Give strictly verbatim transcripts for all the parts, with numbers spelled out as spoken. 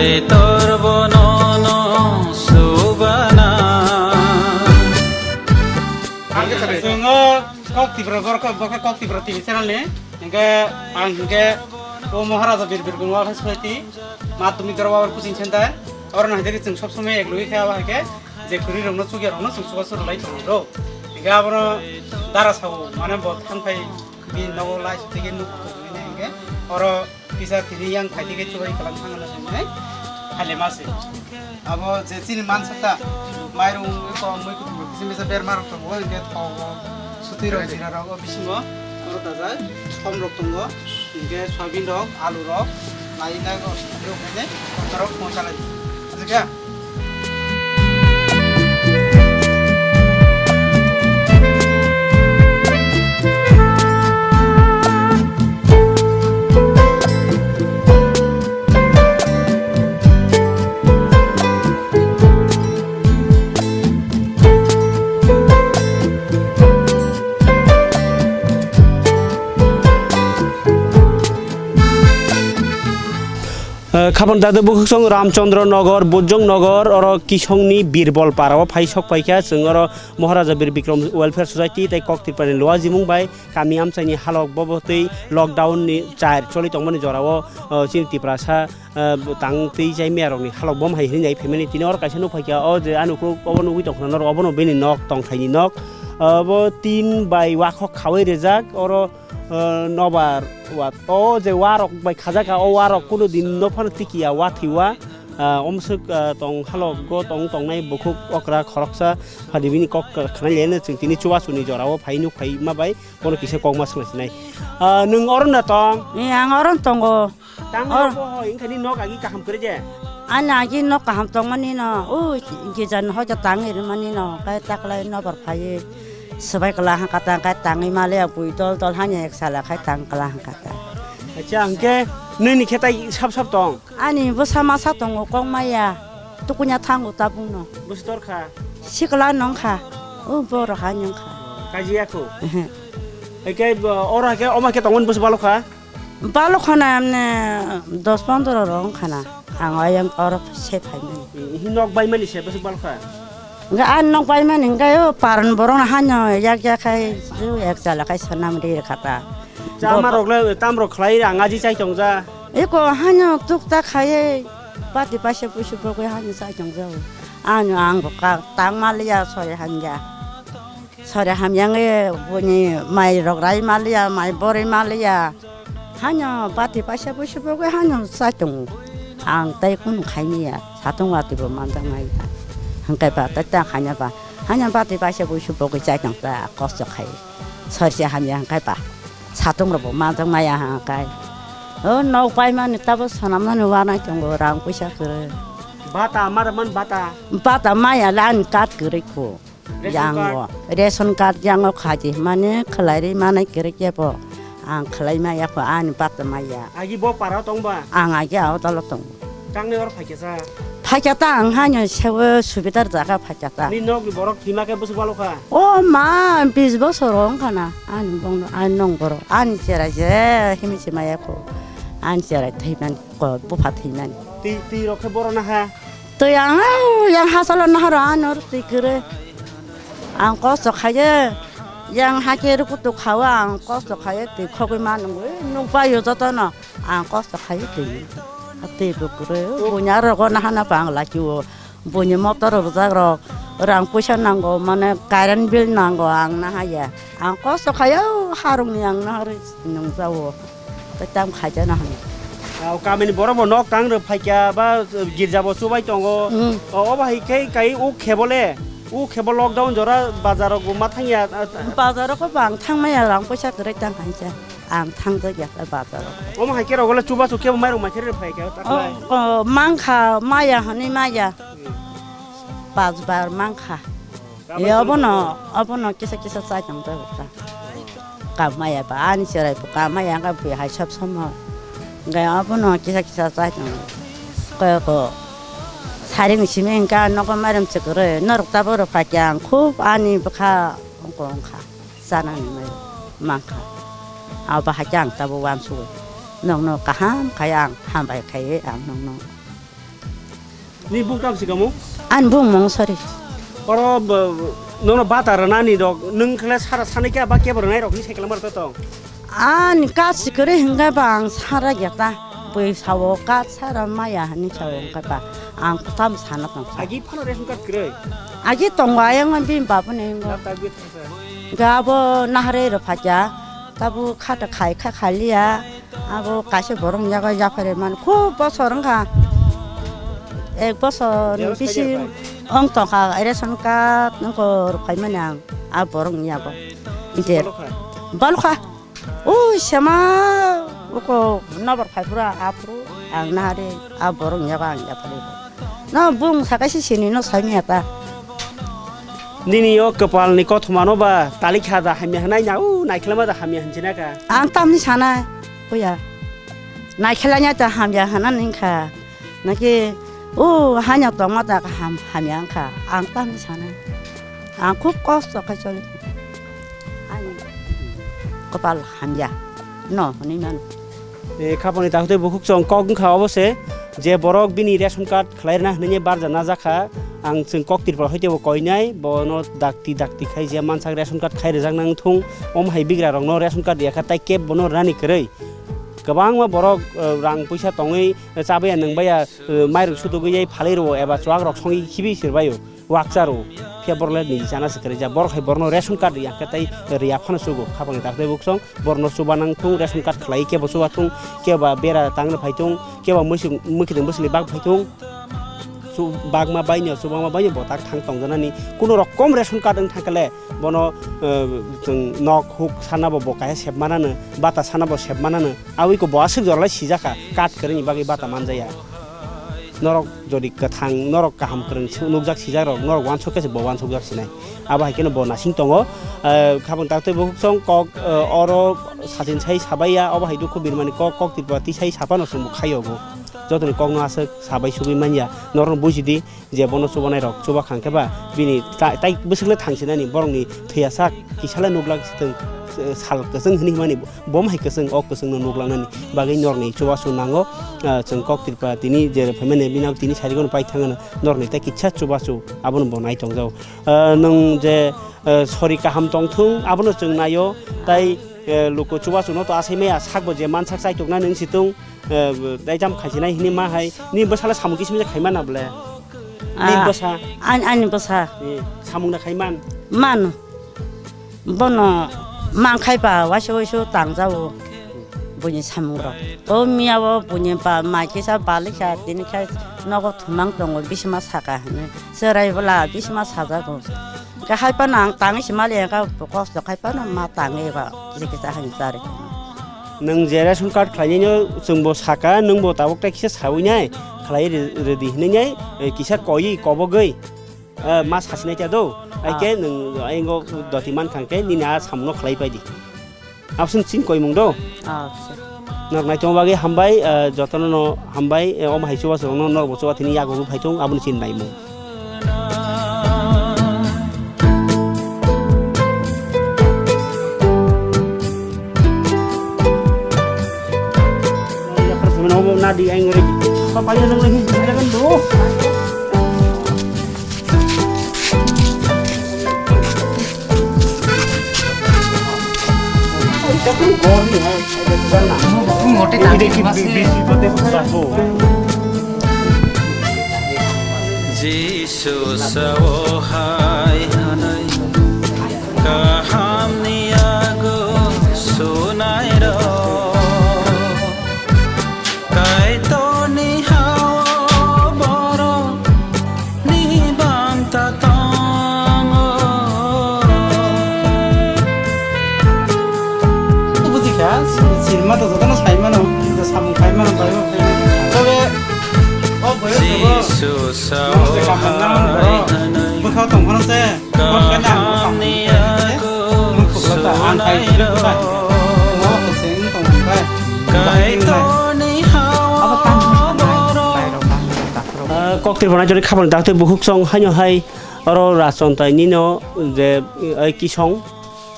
Tor bono no subana. Chwng o Kok Tripura, borok, borok Kok Tripura T V channel ni. Hingke ang hingke o Maharaja Bir Birkong Welfare Society, Madhyamik Dora Babar Coaching Center. Oro no hingke chwng sob somoi ek logoi khe abo hingke je kwrwi rok no chukya rok no chwng chubachu rwlai tongo. Hingke abono dara sao mane bo thang phai bini nogo lai sotwi khe nuk tongwi nai hingke oro kisa tini yang phai tike chubai kwlang thang hwnwi saimani phailema se. Abo je chini mansa ta, mairung ko mui kutung kisa misa berma rok tongo, hingke thogo, sutwi rok, jira rok, o bisingo oro dajak, thom rok tongo, hingke soyabin rok, alu rok, lai nai rok, rok hwnwi, rok thwng salai. Aswk ya? Eh, Khapang Dadu Bukhuksong Ramchandra Nagar, Bujong Nagar, oro Kisongni Birbol Para o phai sok paikha, chwng oro Maharaja Bir Bikram Welfare Society tei Kok Tripura ni Luajimung bai kami amchaini halok bobo twi lockdown ni char choli tongmani jorao, eh, chini Tiprasa, eh, tang twi chai miyarokni halok bom hai hinwi nai phaimani tini oro kaisa nukphaikha o je ani ukuluk obo nugwi tongkha norok obono bini nok tongthaini nok, eh, obo tin bai wakhok khawi rijak oro ah, nobar wa to je warok bai khajak o warok kuno din no phano tikiya wa thiwa, ah, omswk, ah, tong halok go tong tongnai bukhuk okra khoroksa phadi bini kok khanai lene chwng tini chubachu ni jorao phai nuk phai ma bai bono kisa kok ma swngna sinai. Ah, nwng oro na tong? Ni ang oro tongo. Tang Or- oro bo hoi wngkha ni nok agi kaham kwrwi je. Ani agi nok kaham tongmani no, o gija no hoja tangwi rwmani no, kai taklai nobar phaiwi. Swbai kwla hwnkha ta, hwnkhe tangwi maliya, bui dol dol hanya ek sala khai tang kwla hwnkha ta. Acha, hwnkhe nini khe tai sap sap tong? Ani bwsa masa tongo, kok maya, tukunya thango tabukno. Bwswk tor kha? Sikla nong kha, o borok hai nong kha. Kaji ya kho? Ehe. Hwnkhe bo, oro hwnkhe omo khe tongmani bwswk balo kha? Balo khana emne dos pondro rok wngkhana. Ang ayang oro se phaimani. Hi nok baimani se bwswk balo kha? Hwnkhe a nok baimani hwnkhe o paran borok no hano yak yak khai ek jala khai swnam ri rwkha ta. Chama rok le tam rok khlai rang aji chai tong ja. Eko hano tuk ta khai bati paisa puisu pogwi hano chai tong ja. Ano ang bo ka tang maliya sori hamya. Sori hamya nge boni mai rok rai maliya, mai bori maliya. Hano bati paisa puisu pogwi hano chai tongo. Ang tei kunu khaimaya, satung watwi bo manjakmaya. Hwnkhe ba tei ta khaina ba, hano bati paisa puisu pogwi chai tong ta kosto khai. Sorse hamya hwnkhe ba, satung rok bo manjakmaya hwnkhe. O nok paimani tabo swnamnani wanai tongo, rang puisa kwrwi. Bata, mara man bata? Bata maya le ani card kwrwi kho. Ration Yango, card? Ration card yango khaji mane khlai ri manai kwrwi kebo. Ang khlai maya kho ani bata maya. Agi bo para tong ba? Ang agi aw dalo tong. Tang ni or phaikya sa? Phaikya ta ang hanya sewa subidar jaga phaikya ta. Ni nok ni borok thima khe bwswk balo kha? O ma, bis bosor wng khana. Ani bong, ani nong borok. Ani cherai je himi se maya kho. Ani cherai thaiman ko bupha thaiman. Twi, twi rok khe boro na ha? Twi ang, yang hasalo naharo anor twi kwrwi. Ang kosto khaye, yang hake rukutu khawa ang kosto khaye twi khogwi manwi nukbaio jotono ang kosto khaye twi. Twi bo kwrwi, bunya rogo nahana pa ang lakio. Buini motor rwjak rok, rang puisa nango, mane current bill nango ang nahaya. Ang kosto khaye, harungni ang naharwi nungjao. Tei tam khaijana hwnwi. Ah, o kamini borok bo nok tang rw phaikya ba girja bo chubai tongo. Hmm. O, obo hai khe kai uk khebo le, uk khebo lockdown jora bazar rok bo ma thangya, ah, ta- Bazar rok bo ang thangmaya, rang puisa kwrwi tang khainsa. Ang thangjak ya bazar rok. Omo hai khe rogole chubachu kebo mairung mai khe rw phaikya, ta khlai? O, o, mangkha, maya hwnwi maya. Hmm. Pach bar mangkha. Kabai E, obono, obono kisa kisa chai tong ta. Kamaya ba, ani cherai bo kamaya, ang bui hai sab somo. Hingke abono kisa kisa chai tongo. Koi ko, saring simi hingke nogo mairum chikoro, norok taboro phaikya ang khub ani bwkha ongko ongkha, chanani mai mankha. Abo hai khe ang tabo uansugwi. Nokno kaham khai ang hambai khai ang nokno. Ni bung tam si kamu? Ani bung mung sori. Oro b-, nono bata rwnani rok, nwng khle sara sanai khe ba kebo rwnai rok ni sai kwlangma rok tong? Ani kat si kwrwi hwnkhe ba ang sara ya ta. Bui sao kat sara maya hinwi sao hwnkhe ba ang tam sana tong sa. Agi phano ration card kwrwi? Agi tongo ayang bini bapuni hingo. Lap tak bit thangsa. Ga abo nahare rw phaikya, tabu khata khai kha khaliya, abo kaisa borok yago yaphare man khub bosor wngkha, ek bosor ni Xerox bisi khaina pai? Ong tongkha ration card nokho rw phaimani ang a borok ni yago. Bisi Inter. Balo kha? Balo kha. Ui sema uko nobar phai phuru aphuru ang nahare a borok ni yago ang yaphare. No bung sakaisi sini no saimya ta. Nini o kwpal ni kothoma no ba talik kha da hamya hwnai na u naikhlama da hamya hinjina ka. Ang tamni sanai, oya. Naikhlanya ta hamya hwnani wngkha. Naki u hanya tongma ta ham-, hamya wngkha. Ang tamni sanai. Ang khub kosto khai choli. Ani kwpal hamya. No, hwnwi mano. E, khapangni takhuk tei bukhuk chwng kok wngkha obo se, je borok bini ration card khlai rwna hwnwi barja najakha, ang chwng kok Tripura hoite bo koinai, bono dakti dakti khai je mansak ration card khai rwjakna wngthung, omo hai bigra rokno ration card riyakha tai kebo bono rwnani kwrwi. Kwbangma borok, eh, rang puisa tongwi, eh, chabaya nwngbaya, eh, mairok sutugwi yai phalwi rwo eba chuwak rok songwi khibi sirbaio. Wakcha rw, phiya borok le niji chana se kwrwi ja. Borok hai borokno ration card riya hwnkhe tei riya phano chugo. Khapangni takhuk tei bukhuk chwng borokno chuba nang thung, ration card khlai kebo chuba thung, kebo bera tangna phai thung, kebo mwswk, mwkhitwng bwswkni bak phai thung. Chu-, bagma baino, chubangma baino bo tak thang tongjanani. Kuno rokom ration card wng thangkhe le bono, eh, chwng nok huk sana bo, bo kaisa sep manano, bata sana bo sep manano. Aboni ko bo aswk jora lai sijak kha, card kwrwini bagwi bata manjaya. Norok jodi kwthang, norok kaham kwrwng se nukjak sijak rok, norok uansuk khe se bo uansukjak sinai. Abo hai kheno bo nasing tongo. Eh, khapang tak tei bukhuk chwng kok, eh, oro satin sai sabai ya, obo hai dukhu birmani kok, kok Tripura tisai saphano chwng bo khaio bo. Jotoni kokno aswk sabai sugui manya, norokno bujidi. Je bono chubanai rok chuba khang khe ba bini ta-, tai bwswk le thang sinani borokni thwiya sak kisa le nuglak sitwng, eh, sal kwchwng hwnwi himani bo hai kwchwng o kwchwngno nuglaknani bagwi norokni chubachu nango. Ah, chwng kok Tripura tini je phaimani bini tini sarigono pai thangano norokni tai kisa chubachu abono bo nai tongjao. Ah, nwng je, eh, sori kaham tongthung abono chwng naio tai, eh, luku chubachuno to asai maya sakbo je mansak chaituknani wng situng. Eh, tei jam khaisinai hini ma hai, ni bwsala samung kisimisa khaimana bole? Ni Ah, bwsa? Ani, ani bwsa. Eh, samung na khaiman? Mano. Bono man khai ba waisa waisa tangjago buini samung rok. O miya o buini ba mai kisa balik sa tini khai nogo thumang tongo bisima saka hwnwi. Chwrai bwla bisima sajago. Khe hai phano ang tangwi se mali kha kosto khai phano ma tangwi ba kisa kisa hai chari. Nwng je ration card khlainai no chwng bo saka, nwng bo tabuk tai kisa sawi nai, khlai ri-, rwdi hinwi nai, eh, kisa koi kobogwi, eh, ma sasinai ta do. Hai khe Ah. Nwng aingo doti man kha khe nini a samung no khlai pai di. Abswng chini koimung do? Ah, sir. Norok naitung bagwi hambai, eh, jotono no hambai, eh, omo hai chubachu rokno norok bo chuba thini yago phai thung, aboni chini naimung. Jisu sao hai hwnwi, kahamni yago sunairok. Kaitorni ha-o borokni banta tongo. Buji kha, si-, sinima to jotono sai mano, samung khai mano, bai mano, khai mano. Tobe, o boyos jogo, Jisu sao mano se kaman naman borok, hai hwnwi. Bwkhao tong phano se. Kahamni yago sunairok. Kaitorni ha-o borok. Ah, kok Tripura nai jani khabangni dak tei bukhuk chwng haino hai oro Rajchontai nino je, eh, Kisong,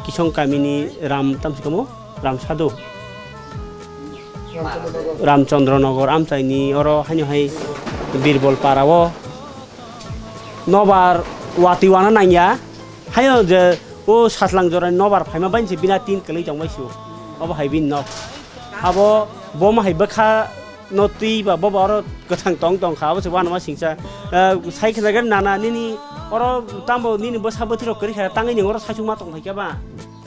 Kisong kamini Ram tamsi kamo, Ram Sadhu. Ramchandra Nagar amchaini oro haino hai Birbol para o nobar watwi wana nangya. Hayo je o Sachlang jorani nobar phaima bai se bina tin kwlwi tongbai su. Obo hai bini nok. Abo boma hai bwkha no twi ba bobo oro kwthang tong tong kha, abo se wanama singsa. Eh, sai khna gari nana nini oro tambo nini bwsa bwthwirok kwrwi kha tangwi ning oro saichung ma tong phai kha ba?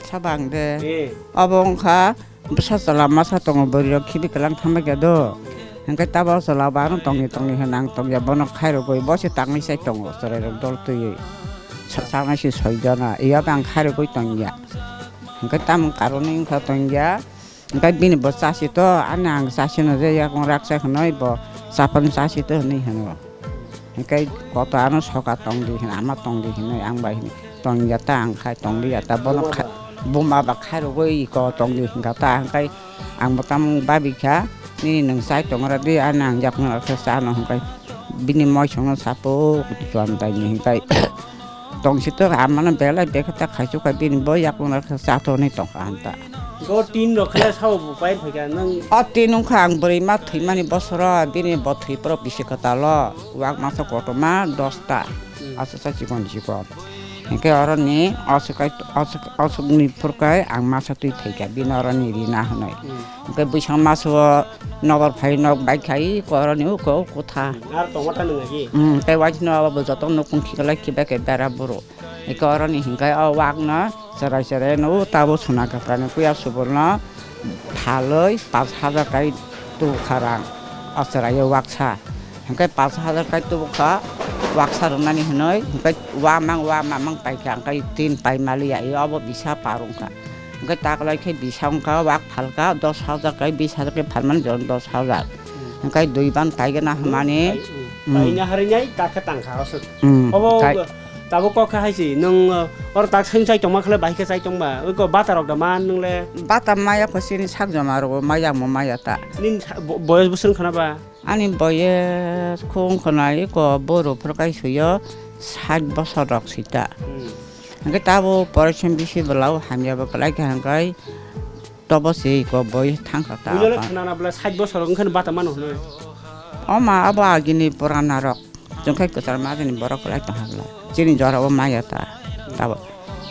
Sabang de. Eh. Obo wngkha bwsa chwla masa tongo bwrwi rok khibi kwlang thangbai kha do. Hwnkhe tabo chwla bo ano tongni tongni hwn ang tongya bono khairogwi bo se tangwi chai tongo chwrai rok dol twiwi. Sa-, sanai se soi jona iya ang khairogwi tongya. Hwnkhe tamoni karon wngkha tongya. Hwnkhe bini bo chasi to, ani ang chasi no je yakung raksa hwnwi bo chapang chasi to hwnwi hwno. Hwnkhe koto ano soka tong di hwnwi, ama tong di hwnwi, ang bai hwnwi tong ya ta, ang khai tong li ya ta, bono buma kha-, ba, buma ba khai rogwi iko tong di hwnkha ta, hwnkhe ang bo tamung babi kha, nini nwng chai tong ra di, ani ang yakung raksa cha no hwnkhe bini moisong no sapo kutu chuan dai ni hwnkhe. Tongsi to amano belai bekhe ta khaichuk kha bini bo yakung rok khe chathokni tongkha hanta. Go tin rok khe sao bo pai phaikha nang. O tin wngkha ang bwrwi ma thwimani bosoro bini bo thwi borok bisi kwtalo wak masa kotorma dosta. Hmm. Aswk sa chikon chikon. Hinkhe oroni aswk kai aswk aswkni phurkai ang masa twi thaikha bini oroni rina hwnwi. Hmm. Hinkhe bwsang maso nobar phai nok bai khai koroni uko kutha. Ar tongo ta nang agi. Hmm, tei waisno abo bo joto nukung khiklai khibai khe bera buru. Eko oroni hinkai o wakno chwrai chwrai no o tabuk suna kwphrani puya subulno phalwi pash hajar kai tubukha rang o chwraio waksa. Hinkai pash hajar kai tubukha waksa rwnani hinwi hinkai wamang wamamang paikha hinkai tin pai maliya obo bisa par wngkha. Hinkai taklai khe bisa wngkha wak phalkha dos hajar kai bis hajar kai phalmani jora dos hajar. Hinkai dui ban paigana hwnmani. Paina harinai takhe tangkha aswk. Hmm, obo tai- Tabuk kok khe hai si, nwng, uh, oro tak saimung chai tongma khle, bahai khe chai tongba, oi ko bata rok da man nwng le? Bata maya kho chini sak joma rok maya mo maya ta. Nini sa-, bo-, boyos bwswk wngkha na ba? Ani boyos kho wngkha na iko boro phor kai suyo sat bosor rok sita. Hmm. Hwnkhe tabo porison bisi bwlao hamya bo kwlai kha hwnkhe tobo se iko boyos thangkha ta. Buino le khna na bwla sat bosor wngkha ni bata mano hwnwi. Oma abo agini purana rok. Chwng khai kwchar majani borok kwlai tongha bwla. Chini jora o maya ta. Tabo.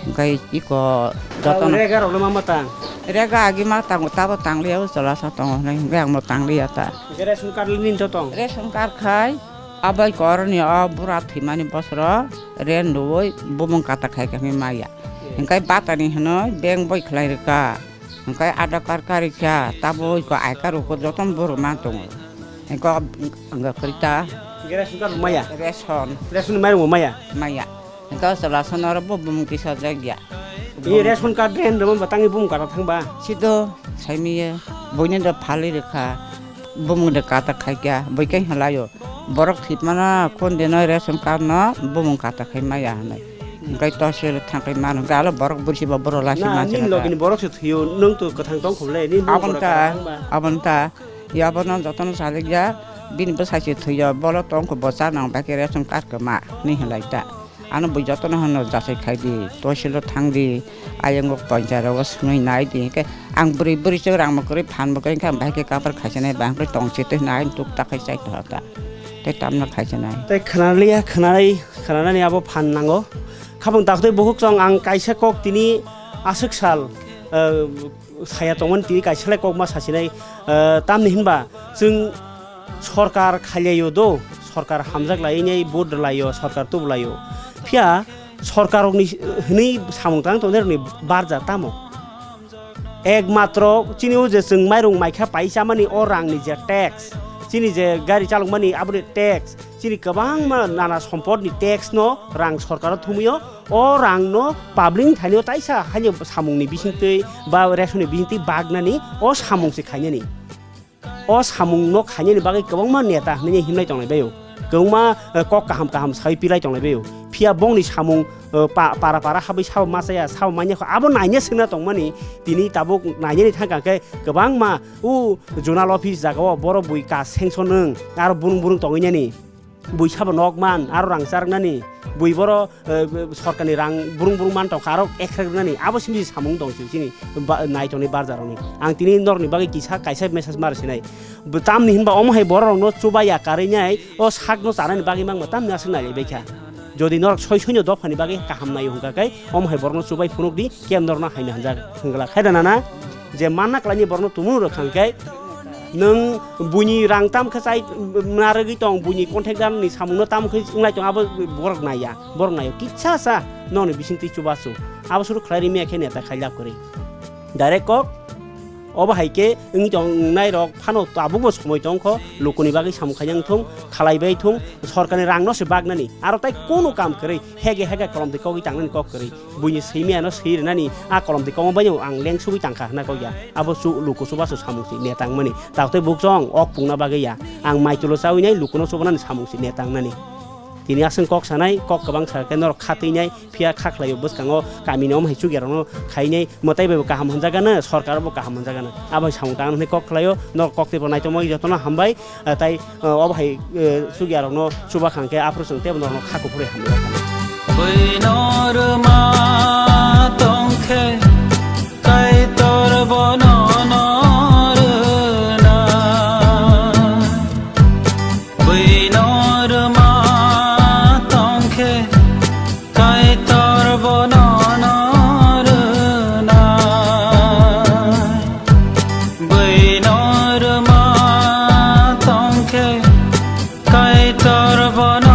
Hwnkhe iko jotono. Rega rok no ma matang. Rega agi matang tabo tangliya o chola sa tongo hwnwi hwnkhe ang bo tangliya ta. Hwnkhe ration card ni to tong. Ration card khai abai koroni o bura thwimani bosoro ren rwui bumung kata khai khai maya. Hwnkhe batani hwnwi bank boi khlai rwkha. Hwnkhe Aadhaar card karikha, tabuk iko I card rok jotono borok ma tongo. Iko wngkha kwrwi ta. Hwnkhe ration card bo maya? Ration. Ration ni mairung bo maya? Maya. Hwnkhe o chwla sono oro bo bumung kisa jakya. Bini ration card ren rwma ba tangwi bumung kata thangba? Sido, saimiya. Buini do phalwi rwkha. Bumung de kata khaikya, bui khe hwlaio. Borok thwimano khon deno ration card no bumung kata khai maya hwnwi. Hwnkhe tosil thangkhai mano, hwnkhe alo borok bursi bo borok lasi na, manse nini na ta. Logini borok se thwio, nwng to kwthang tong khum le, nini bumung abon kata ta, thangba. Abon ta, ya abono jotono sajak ya, bini bwsai se thwio, bolo tong kho bo cha nang bai khe ration card kwma, hwnwi hwnlai ta. Ano bui jotono hwnno jachai khai di, toisilo thang di, ayang o ponchai rogo swnwi nai di, hwnkhe ang bwrwi bwrwi se rang bo kwrwi phan bo kwrwi, hwnkhe ang bahai khe kapar khaisa nai, bahai khe tong se twi nai, tuk tak khai chai tong ta, tei tamno khaisa nai. Tei khwnaliya, khwnai, khwnanani abo phan nango. Khapang taktwi bukhuk chwng ang kaisa kok tini aswk sal, eh, saya tongmani tini kaisalai kokma sasinai, eh, tamni hinba chwng sorkar khailaiyo do, sorkar hamjak lainai vote rwlaio, sorkar tubulaio. Phiya sorkar rokni hwnwi samung tang tongnai rokni barja tamo? Ekmatro chini o je chwng mairung maikha pai chamani o rangni je tax, chini je gari chalokmani aboni tax, chini kwbangma nana sompotni tax no rang sorkaro thumwio, o rang no public ni thainio taisa haino samungni bisingtwi ba ration ni bisingtwi bagnani o samung se khainani. O samung no khainani bagwi kwbangma neta hinwi himlai tonglai baio. Kwbangma, eh, kok kaham kaham sawi pilai tonglai baio. Phiya bongni samung, eh, pa-, para para habwi sabo ma chaya, sabo manya kho abo naina swngna tongmani tini tabuk nainani thangkha khe kwbangma o zonal office jagao borok bui ka sanction wng aro burung burung tongwi nani. Bui sabo nok man, aro rang charwknani, bui boro, eh, sorkarni rang brung brung man tongkha, aro ekhrek rwnani, abo simi samung tong si chini ba-, naitokni barjarokni. Ang tini norokni bagwi kisa kaisa message mar sinai. Bo tamni hinba omo hai bororokno chuba ya karwi nai, o sakno chanani bagwi mangma tamni aswk nailaibaikha. Jodi norok soi soino dophani bagwi kaham naio hwnkha khe, omo hai borokno chubai phunukdi, kebo norokno hamya hwnjak hwnkha khe da nana? Je manna khlaini borokno tumung rwkha hwnkhe, nwng buini rang tam khe chai narwgwi tong, buini contractor ni samungno tam khe wnglai tong, abo borok naiya, borok naio kisa sa nokni bisingtwi chubachu. Abo suru khlai rimya khe neta khailap kwrwi. Direct kok, obo hai khe wngwi tong wngnai rok phano tabukbo somoi tongkho, lukuni bagwi samung khaina wngthung, khalaibai thung, sorkarni rangno se baknani, aro tai kunu kam kwrwi, hege hege kolom twi kogwi tangnani kok kwrwi, buini swimiyano swi rwnani, a kolom twi kogma baino ang leng sugwi tangkha hwnna kok ya, abo chu luku chubachu samung se netangmani, taktwi bukchong ok pungna bagwi ya, ang maitulo chawi nai lukuno chubanani samung se netangnani. Tini aswng kok sanai, kok kwbang sa khe norok kha twi nai, phiya kha khlaio bwskango kamini omo hai chukyarokno khainai mwtai bai bo kaham hwnjagano, sorkar bo kaham hwnjagano. Abo samung tang hwnwi kok khlaio, norok kok tei bo naitokmani jotono hambai, eh, tai, eh, obo hai, eh, chukyarokno chuba khang khe aphuru chwng teibo norokno kha kuphurwi hambai. Bwino rwma tong khe, Kaitor bono no rwna. Bwino rwma tong khe, Kaitor bono no rwna. Bwino rwma tong khe, Kaitor bono